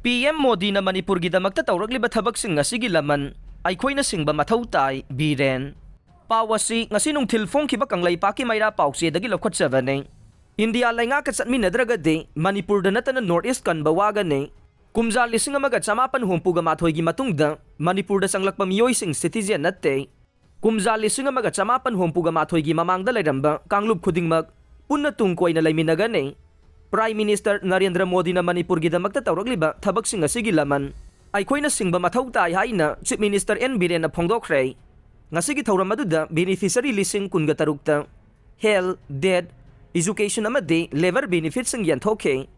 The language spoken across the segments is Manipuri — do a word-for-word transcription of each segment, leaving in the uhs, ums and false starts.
ꯄꯤ ꯑꯦꯝ ꯃꯣꯗꯤꯅ ꯃꯅꯤꯄꯨꯔꯒꯤꯗꯃꯛꯇ ꯇꯧꯔꯛꯂꯤꯕ ꯊꯕꯛꯁꯤꯡ ꯑꯁꯤꯒꯤ ꯂꯃꯟ ꯑꯩꯈꯣꯏꯅ ꯁꯤꯡꯕ ꯃꯊꯧ ꯇꯥꯏ, ꯕꯤꯔꯦꯟ꯫ ꯄꯥꯎ ꯑꯁꯤ ꯉꯁꯤ ꯅꯨꯡꯊꯤꯜ ꯐꯣꯡꯈꯤꯕ ꯀꯪꯂꯩꯄꯥꯛꯀꯤ ꯃꯩꯔꯥ ꯄꯥꯎꯆꯦꯗꯒꯤ ꯂꯧꯈꯠꯆꯕꯅꯤ꯫ ꯏꯟꯗꯤꯌꯥ ꯂꯩꯉꯥꯛꯀ ꯆꯠꯃꯤꯟꯅꯗ꯭ꯔꯒꯗꯤ ꯃꯅꯤꯄꯨꯔꯗ ꯅꯠꯇꯅ ꯅꯣꯔꯠ ꯏꯁ ꯀꯟꯕ ꯋꯥꯒꯅꯤ꯫ ꯀꯨꯝꯖꯥ ꯂꯤꯁꯤꯡ ꯑꯃꯒ ꯆꯃꯥꯄꯟ ꯍꯨꯝꯐꯨꯒ ꯃꯥꯊꯣꯏꯒꯤ ꯃꯇꯨꯡꯗ ꯃꯅꯤꯄꯨꯔꯗ ꯆꯪꯂꯛꯄ ꯃꯤꯑꯣꯏꯁꯤꯡ ꯁꯤꯇꯤꯖꯦꯟ ꯅꯠꯇꯦ꯫ ꯀꯨꯝꯖꯥ ꯂꯤꯁꯤꯡ ꯑꯃꯒ ꯆꯃꯥꯄꯟ ꯍꯨꯝꯐꯨꯒ ꯃꯥꯊꯣꯏꯒꯤ ꯃꯃꯥꯡꯗ ꯂꯩꯔꯝꯕ ꯀꯥꯡꯂꯨꯞ ꯈꯨꯗꯤꯡꯃꯛ ꯄꯨꯟꯅ ꯇꯨꯡ ꯀꯣꯏꯅ ꯂꯩꯃꯤꯟꯅꯒꯅꯤ꯫ ꯄ꯭ꯔꯥꯏꯝ ꯃꯤꯅꯤꯁꯇꯔ ꯅꯔꯦꯟꯗ꯭ꯔ ꯃꯣꯗꯤꯅ ꯃꯅꯤꯄꯨꯔꯒꯤꯗꯃꯛꯇ ꯇꯧꯔꯛꯂꯤꯕ ꯊꯕꯛꯁꯤꯡ ꯑꯁꯤꯒꯤ ꯂꯃꯟ ꯑꯩꯈꯣꯏꯅ ꯁꯤꯡꯕ ꯃꯊꯧ ꯇꯥꯏ ꯍꯥꯏꯅ ꯆꯤꯐ ꯃꯤꯅꯤꯁꯇꯔ ꯑꯦꯟ ꯕꯤꯔꯦꯟꯅ ꯐꯣꯡꯗꯣꯛꯈ꯭ꯔꯦ꯫ ꯉꯁꯤꯒꯤ ꯊꯧꯔꯝ ꯑꯗꯨꯗ ꯕꯦꯅꯤꯐꯤꯁꯔꯤ ꯂꯤꯁꯤꯡ ꯀꯨꯟꯒ ꯇꯔꯨꯛꯇ ꯍꯦꯜꯊ, ꯗꯦꯠ, ꯏꯖꯨꯀꯦꯁꯟ ꯑꯃꯗꯤ ꯂꯦꯕꯔ ꯕꯦꯅꯤꯐꯤꯠꯁꯤꯡ ꯌꯦꯟꯊꯣꯛꯈꯤ꯫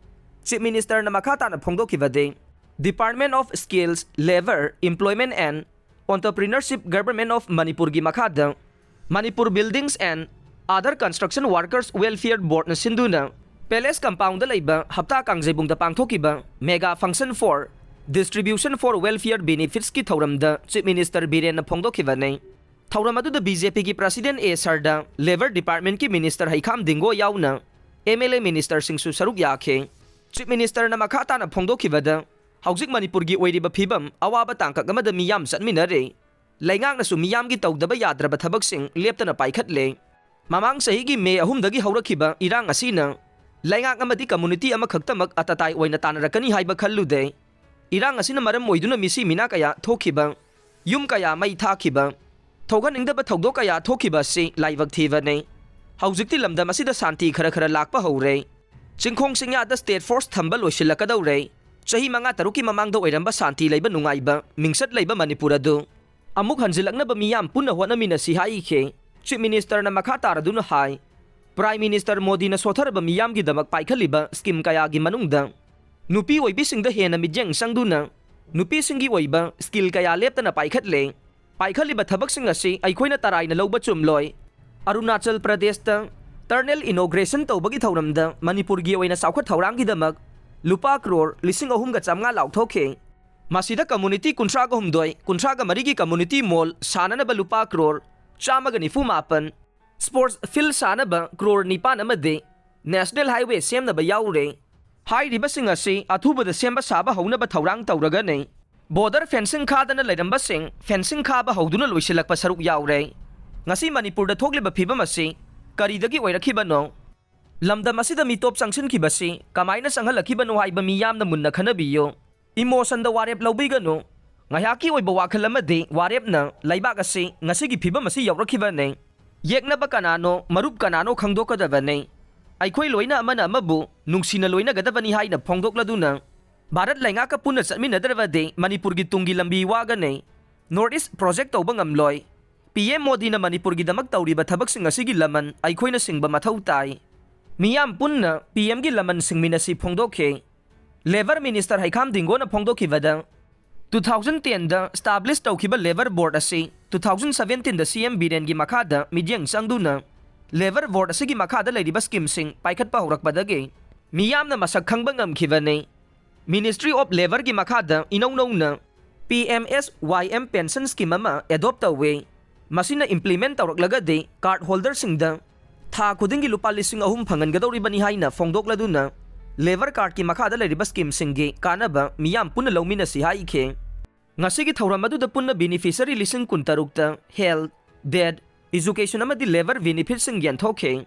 ꯆꯤꯐ ꯃꯤꯅꯤꯁꯇꯔꯅ ꯃꯈꯥ ꯇꯥꯅ ꯐꯣꯡꯗꯣꯛꯈꯤꯕꯗꯤ, Department of Skills, Labour, Employment and Entrepreneurship, Government of ꯃꯅꯤꯄꯨꯔꯒꯤ ꯃꯈꯥꯗ Manipur Buildings and Other Construction Workers Welfare Boardꯅ ꯁꯤꯟꯗꯨꯅ ꯄꯦꯂꯦꯁ ꯀꯝꯄꯥꯎꯟꯗ ꯂꯩꯕ ꯍꯞꯇꯥ ꯀꯥꯡꯖꯩꯕꯨꯡꯗ ꯄꯥꯡꯊꯣꯛꯈꯤꯕ Mega Function for Distribution for Welfare Benefitsꯀꯤ ꯊꯧꯔꯝꯗ ꯆꯤꯐ ꯃꯤꯅꯤꯁꯇꯔ ꯕꯤꯔꯦꯟꯅ ꯐꯣꯡꯗꯣꯛꯈꯤꯕꯅꯤ꯫ ꯊꯧꯔꯝ ꯑꯗꯨꯗ ꯕꯤ ꯖꯦ ꯄꯤꯒꯤ ꯄ꯭ꯔꯁꯤꯗꯦꯟ ꯑꯦ ꯁꯔꯗꯥ, ꯂꯦꯕꯔ ꯗꯤꯄꯥꯔꯠꯃꯦꯟꯠꯀꯤ ꯃꯤꯅꯤꯁꯇꯔ ꯍꯩꯈꯥꯝ ꯗꯤꯡꯒꯣ ꯌꯥꯎꯅ ꯑꯦꯝ ꯑꯦꯜ ꯑꯦ ꯃꯤꯅꯤꯁꯇꯔꯁꯤꯡꯁꯨ ꯁꯔꯨꯛ ꯌꯥꯈꯤ꯫ ꯆꯤꯐ ꯃꯤꯅꯤꯁꯇꯔꯅ ꯃꯈꯥ ꯇꯥꯅ ꯐꯣꯡꯗꯣꯛꯈꯤꯕꯗ, ꯍꯧꯖꯤꯛ ꯃꯅꯤꯄꯨꯔꯒꯤ ꯑꯣꯏꯔꯤꯕ ꯐꯤꯕꯝ ꯑꯋꯥꯕ ꯇꯥꯡꯀꯛ ꯑꯃꯗ ꯃꯤꯌꯥꯝ ꯆꯠꯃꯤꯟꯅꯔꯤ꯫ ꯂꯩꯉꯥꯛꯅꯁꯨ ꯃꯤꯌꯥꯝꯒꯤ ꯇꯧꯗꯕ ꯌꯥꯗ꯭ꯔꯕ ꯊꯕꯛꯁꯤꯡ ꯂꯦꯞꯇꯅ ꯄꯥꯏꯈꯠꯂꯦ꯫ ꯃꯃꯥꯡ ꯆꯍꯤꯒꯤ ꯃꯦ ꯑꯍꯨꯝꯗꯒꯤ ꯍꯧꯔꯛꯈꯤꯕ ꯏꯔꯥꯡ ꯑꯁꯤꯅ ꯂꯩꯉꯥꯛ ꯑꯃꯗꯤ ꯀꯝꯃꯨꯅꯤꯇꯤ ꯑꯃꯈꯛꯇꯃꯛ ꯑꯇꯇꯥꯏ ꯑꯣꯏꯅ ꯇꯥꯟꯅꯔꯛꯀꯅꯤ ꯍꯥꯏꯕ ꯈꯜꯂꯨꯗꯦ꯫ ꯏꯔꯥꯡ ꯑꯁꯤꯅ ꯃꯔꯝ ꯑꯣꯏꯗꯨꯅ ꯃꯤꯁꯤ ꯃꯤꯅꯥ ꯀꯌꯥ ꯊꯣꯛꯈꯤꯕ, ꯌꯨꯝ ꯀꯌꯥ ꯃꯩ ꯊꯥꯈꯤꯕ, ꯊꯣꯛꯍꯟꯅꯤꯡꯗꯕ ꯊꯧꯗꯣꯛ ꯀꯌꯥ ꯊꯣꯛꯈꯤꯕ ꯑꯁꯤ ꯂꯥꯏꯕꯛ ꯊꯤꯕꯅꯤ꯫ ꯍꯧꯖꯤꯛꯇꯤ ꯂꯝꯗꯝ ꯑꯁꯤꯗ ꯁꯥꯟꯇꯤ ꯈꯔ ꯈꯔ ꯂꯥꯛꯄ ꯍꯧꯔꯦ꯫ ꯆꯤꯡꯈꯣꯡ ꯆꯤꯡꯌꯥꯗ ꯁ꯭ꯇꯦꯠ ꯐꯣꯔꯁ ꯊꯝꯕ ꯂꯣꯏꯁꯤꯜꯂꯛꯀꯗꯧꯔꯦ꯫ ꯆꯍꯤ ꯃꯉꯥ ꯇꯔꯨꯛꯀꯤ ꯃꯃꯥꯡꯗ ꯑꯣꯏꯔꯝꯕ ꯁꯥꯟꯇꯤ ꯂꯩꯕ ꯅꯨꯡꯉꯥꯏꯕ, ꯃꯤꯡꯆꯠ ꯂꯩꯕ ꯃꯅꯤꯄꯨꯔ ꯑꯗꯨ ꯑꯃꯨꯛ ꯍꯟꯖꯤꯜꯂꯛꯅꯕ ꯃꯤꯌꯥꯝ ꯄꯨꯟꯅ ꯍꯣꯠꯅꯃꯤꯟꯅꯁꯤ ꯍꯥꯏꯈꯤ꯫ ꯆꯤꯐ ꯃꯤꯅꯤꯁꯇꯔꯅ ꯃꯈꯥ ꯇꯥꯔꯗꯨꯅ ꯍꯥꯏ, ꯄ꯭ꯔꯥꯏꯝ ꯃꯤꯅꯤꯁꯇꯔ ꯃꯣꯗꯤꯅ ꯁꯣꯊꯔꯕ ꯃꯤꯌꯥꯝꯒꯤꯗꯃꯛ ꯄꯥꯏꯈꯠꯂꯤꯕ ꯁ꯭ꯀꯤꯝ ꯀꯌꯥꯒꯤ ꯃꯅꯨꯡꯗ ꯅꯨꯄꯤ ꯑꯣꯏꯕꯤꯁꯤꯡꯗ ꯍꯦꯟꯅ ꯃꯤꯠꯌꯦꯡ ꯆꯪꯗꯨꯅ ꯅꯨꯄꯤꯁꯤꯡꯒꯤ ꯑꯣꯏꯕ ꯁ꯭ꯀꯤꯜ ꯀꯌꯥ ꯂꯦꯞꯇꯅ ꯄꯥꯏꯈꯠꯂꯦ꯫ ꯄꯥꯏꯈꯠꯂꯤꯕ ꯊꯕꯛꯁꯤꯡ ꯑꯁꯤ ꯑꯩꯈꯣꯏꯅ ꯇꯔꯥꯏꯅ ꯂꯧꯕ ꯆꯨꯝꯂꯣꯏ꯫ ꯑꯔꯨꯅꯥꯆꯜ ꯄ꯭ꯔꯗꯦꯁꯇ ꯇꯔꯅꯦꯜ ꯏꯅꯣꯒ꯭ꯔꯦꯁꯟ ꯇꯧꯕꯒꯤ ꯊꯧꯔꯝꯗ ꯃꯅꯤꯄꯨꯔꯒꯤ ꯑꯣꯏꯅ ꯆꯥꯎꯈꯠ ꯊꯧꯔꯥꯡꯒꯤꯗꯃꯛ ꯂꯨꯄꯥ ꯀ꯭ꯔꯣꯔ ꯂꯤꯁꯤꯡ ꯑꯍꯨꯝꯒ ꯆꯥꯝꯃꯉꯥ ꯂꯥꯎꯊꯣꯛꯈꯤ꯫ ꯃꯁꯤꯗ ꯀꯝꯃꯨꯅꯤꯇꯤ ꯀꯨꯟꯊ꯭ꯔꯥꯒ ꯍꯨꯝꯗꯣꯏ, ꯀꯨꯟꯊ꯭ꯔꯥꯒ ꯃꯔꯤꯒꯤ ꯀꯝꯃꯨꯅꯤꯇꯤ ꯃꯣꯜ ꯁꯥꯅꯅꯕ ꯂꯨꯄꯥ ꯀ꯭ꯔꯣꯔ ꯆꯥꯝꯃꯒ ꯅꯤꯐꯨ ꯃꯥꯄꯟ, ꯁ꯭ꯄꯣꯔꯠꯁ ꯐꯤꯜꯗ ꯁꯥꯅꯕ ꯀ꯭ꯔꯣꯔ ꯅꯤꯄꯥꯟ ꯑꯃꯗꯤ ꯅꯦꯁꯅꯦꯜ ꯍꯥꯏꯋꯦ ꯁꯦꯝꯅꯕ ꯌꯥꯎꯔꯦ꯫ ꯍꯥꯏꯔꯤꯕꯁꯤꯡ ꯑꯁꯤ ꯑꯊꯨꯕꯗ ꯁꯦꯝꯕ ꯁꯥꯕ ꯍꯧꯅꯕ ꯊꯧꯔꯥꯡ ꯇꯧꯔꯒꯅꯤ꯫ ꯕꯣꯔꯗꯔ ꯐꯦꯟꯁꯤꯡ ꯈꯥꯗꯅ ꯂꯩꯔꯝꯕꯁꯤꯡ ꯐꯦꯟꯁꯤꯡ ꯈꯥꯕ ꯍꯧꯗꯨꯅ ꯂꯣꯏꯁꯤꯜꯂꯛꯄ ꯁꯔꯨꯛ ꯌꯥꯎꯔꯦ꯫ ꯉꯁꯤ ꯃꯅꯤꯄꯨꯔꯗ ꯊꯣꯛꯂꯤꯕ ꯐꯤꯕꯝ ꯑꯁꯤ ꯀꯔꯤꯗꯒꯤ ꯑꯣꯏꯔꯛꯈꯤꯕꯅꯣ? ꯂꯝꯗꯝ ꯑꯁꯤꯗ ꯃꯤꯇꯣꯞ ꯆꯪꯁꯤꯟꯈꯤꯕꯁꯤ ꯀꯃꯥꯏꯅ ꯆꯪꯍꯜꯂꯛꯈꯤꯕꯅꯣ ꯍꯥꯏꯕ ꯃꯤꯌꯥꯝꯅ ꯃꯨꯟꯅ ꯈꯟꯅꯕꯤꯌꯨ꯫ ꯏꯃꯣꯁꯟꯗ ꯋꯥꯔꯦꯞ ꯂꯧꯕꯤꯒꯅꯨ꯫ ꯉꯥꯏꯍꯥꯛꯀꯤ ꯑꯣꯏꯕ ꯋꯥꯈꯜ ꯑꯃꯗꯤ ꯋꯥꯔꯦꯞꯅ ꯂꯩꯕꯥꯛ ꯑꯁꯤ ꯉꯁꯤꯒꯤ ꯐꯤꯕꯝ ꯑꯁꯤ ꯌꯧꯔꯛꯈꯤꯕꯅꯤ꯫ ꯌꯦꯛꯅꯕ ꯀꯅꯥꯅꯣ, ꯃꯔꯨꯞ ꯀꯅꯥꯅꯣ ꯈꯪꯗꯣꯛꯀꯗꯕꯅꯤ꯫ ꯑꯩꯈꯣꯏ ꯂꯣꯏꯅ ꯑꯃꯅ ꯑꯃꯕꯨ ꯅꯨꯡꯁꯤꯅ ꯂꯣꯏꯅꯒꯗꯕꯅꯤ ꯍꯥꯏꯅ ꯐꯣꯡꯗꯣꯛꯂꯗꯨꯅ ꯚꯥꯔꯠ ꯂꯩꯉꯥꯛꯀ ꯄꯨꯟꯅ ꯆꯠꯃꯤꯟꯅꯗ꯭ꯔꯕꯗꯤ ꯃꯅꯤꯄꯨꯔꯒꯤ ꯇꯨꯡꯒꯤ ꯂꯝꯕꯤ ꯋꯥꯒꯅꯤ꯫ ꯅꯣꯔꯠ ꯏꯁ ꯄ꯭ꯔꯣꯖꯦꯛ ꯇꯧꯕ ꯉꯝꯂꯣꯏ꯫ ꯄꯤ ꯑꯦꯝ ꯃꯣꯗꯤꯅ ꯃꯅꯤꯄꯨꯔꯒꯤꯗꯃꯛ ꯇꯧꯔꯤꯕ ꯊꯕꯛꯁꯤꯡ ꯑꯁꯤꯒꯤ ꯂꯃꯟ ꯑꯩꯈꯣꯏꯅ ꯁꯤꯡꯕ ꯃꯊꯧ ꯇꯥꯏ꯫ ꯃꯤꯌꯥꯝ ꯄꯨꯟꯅ ꯄꯤ ꯑꯦꯝꯒꯤ ꯂꯃꯟ ꯁꯤꯡꯃꯤꯟꯅꯁꯤ ꯐꯣꯡꯗꯣꯛꯈꯤ꯫ ꯂꯦꯕꯔ ꯃꯤꯅꯤꯁꯇꯔ ꯍꯩꯈꯥꯝ ꯗꯤꯡꯒꯣꯅ ꯐꯣꯡꯗꯣꯛꯈꯤꯕꯗ, ꯇꯨ ꯊꯥꯎꯖꯟ ꯇꯦꯟꯗ ꯁ꯭ꯇꯥꯕ꯭ꯂꯤꯁ ꯇꯧꯈꯤꯕ ꯂꯦꯕꯔ ꯕꯣꯔꯗ ꯑꯁꯤ ꯇꯨ ꯊꯥꯎꯖꯟ ꯁꯕꯦꯟꯇꯤꯟꯗ ꯁꯤ ꯑꯦꯝ ꯕꯤꯔꯦꯟꯒꯤ ꯃꯈꯥꯗ ꯃꯤꯠꯌꯦꯡ ꯆꯪꯗꯨꯅ ꯂꯦꯕꯔ ꯕꯣꯔꯗ ꯑꯁꯤꯒꯤ ꯃꯈꯥꯗ ꯂꯩꯔꯤꯕ ꯁ꯭ꯀꯤꯝꯁꯤꯡ ꯄꯥꯏꯈꯠꯄ ꯍꯧꯔꯛꯄꯗꯒꯤ ꯃꯤꯌꯥꯝꯅ ꯃꯁꯛ ꯈꯪꯕ ꯉꯝꯈꯤꯕꯅꯤ꯫ ꯃꯤꯅꯤꯁꯇ꯭ꯔꯤ ꯑꯣꯐ ꯂꯦꯕꯔꯒꯤ ꯃꯈꯥꯗ ꯏꯅꯧ ꯅꯧꯅ ꯄꯤ ꯑꯦꯝ ꯑꯦꯁ ꯋꯥꯏ ꯑꯦꯝ ꯄꯦꯟꯁꯟ ꯁ꯭ꯀꯤꯝ ꯑꯃ ꯑꯦꯗꯣꯞ ꯇꯧꯏ꯫ ꯃꯁꯤꯅ ꯏꯝꯄ꯭ꯂꯤꯃꯦꯟ ꯇꯧꯔꯛꯂꯒꯗꯤ ꯀꯥꯔꯗ ꯍꯣꯜꯗꯔꯁꯤꯡꯗ ꯊꯥ ꯈꯨꯗꯤꯡꯒꯤ ꯂꯨꯄꯥ ꯂꯤꯁꯤꯡ ꯑꯍꯨꯝ ꯐꯪꯍꯟꯒꯗꯧꯔꯤꯕꯅꯤ ꯍꯥꯏꯅ ꯐꯣꯡꯗꯣꯛꯂꯗꯨꯅ ꯂꯦꯕꯔ ꯀꯥꯔꯗꯀꯤ ꯃꯈꯥꯗ ꯂꯩꯔꯤꯕ ꯁ꯭ꯀꯤꯝꯁꯤꯡꯒꯤ ꯀꯥꯟꯅꯕ ꯃꯤꯌꯥꯝ ꯄꯨꯟꯅ ꯂꯧꯃꯤꯟꯅꯁꯤ ꯍꯥꯏꯈꯤ꯫ ꯉꯁꯤꯒꯤ ꯊꯧꯔꯝ ꯑꯗꯨꯗ ꯄꯨꯟꯅ ꯕꯦꯅꯤꯐꯤꯁꯔꯤ ꯂꯤꯁꯤꯡ ꯀꯨꯟꯇꯔꯨꯛꯇ ꯍꯦꯜꯊ, ꯗꯦꯠ, ꯏꯖꯨꯀꯦꯁꯟ ꯑꯃꯗꯤ ꯂꯦꯕꯔ ꯕꯦꯅꯤꯐꯤꯠꯁꯤꯡ ꯌꯦꯟꯊꯣꯛꯈꯤ꯫